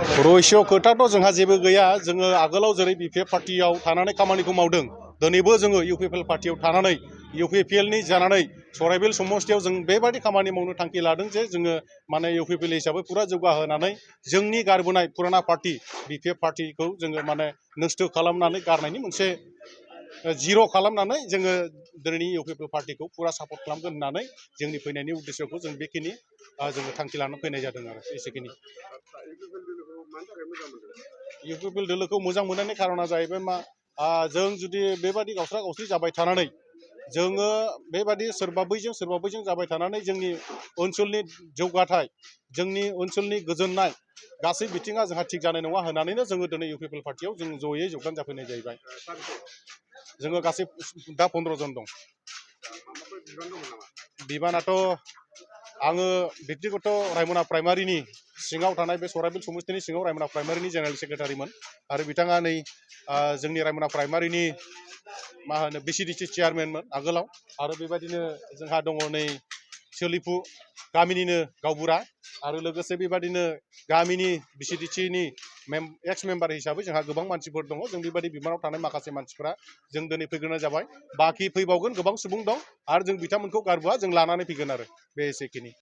रहस्य खोथाथ' जोंहा जेबो गैया। जोङो आगोलाव जेरै बिपिएफ पार्टियाव थानानै खामानिखौ मावदों, दिनैबो जोङो इउपिपिएल पार्टियाव थानानै इउपिपिएलनि जानानै सराइबिल समस्तियाव जों बेबायदि खामानि मावनो थांखि लादों जे जोङो माने इउपिपिएल हिसाबै पुरा जौगाहोनानै जोंनि गारबोनाय पुराना पार्टि बिपिएफ पार्टिखौ जोङो माने नस्थ' खालामनानै गारनायनि मोनसे जिर' खालामनानै जोङो दिनैनि इउपिपिएल पार्टिखौ पुरा सापर्ट खालामगोन होननानै जोंनि फैनायनि उद्देश्यखौ जों बेखिनि जोङो थांखि लानानै फैनाय जादों आरो एसेखिनि। इउपिपिएल दोलोखौ मोजां मोननायनि खारना जाहैबाय मा, जों जुदि बेबादि गावस्रा गावस्रि जाबाय थानानै जोङो बेबादि सोरबा बैजों जाबाय थानानै जोंनि ओनसोलनि जौगाथाय, जोंनि ओनसोलनि गोजोननाय गासै बिथिङा जोंहा थिग जानाय नङा होननानैनो जोङो दिनै इउपिपिएल पार्टियाव जों जयै जगदान जाफैनाय जाहैबाय। जोङो गासै दा 15 जन दं। बिबानाथ' आङो बेक्तिगत रायमना प्राइमारिनि सिङाव थानाय बे सराइबिल समस्तिनि सिङाव रायमना प्राइमारिनि जेनेरेल सेक्रेटारिमोन आरो बिथाङा नै जोंनि रायमना प्राइमारिनि मा होनो बिसिडिसि चेयारमेनमोन आगोलाव। आरो बेबायदिनो जोंहा दङ नै सोलिफु गामिनिनो गावबुरा आरो लोगोसे बेबायदिनो गामिनि बिसिडिसिनि एक्स मेम्बार हिसाबै जोंहा गोबां मानसिफोर दङ। जों बेबायदि बिबानाव थानाय माखासे मानसिफोरा जों दिनै फैग्रोनाय जाबाय। बाखि फैबावगोन गोबां सुबुं दं आरो जों बिथांमोनखौ गारबोआ, जों लानानै फैगोन आरो बे एसेखिनि।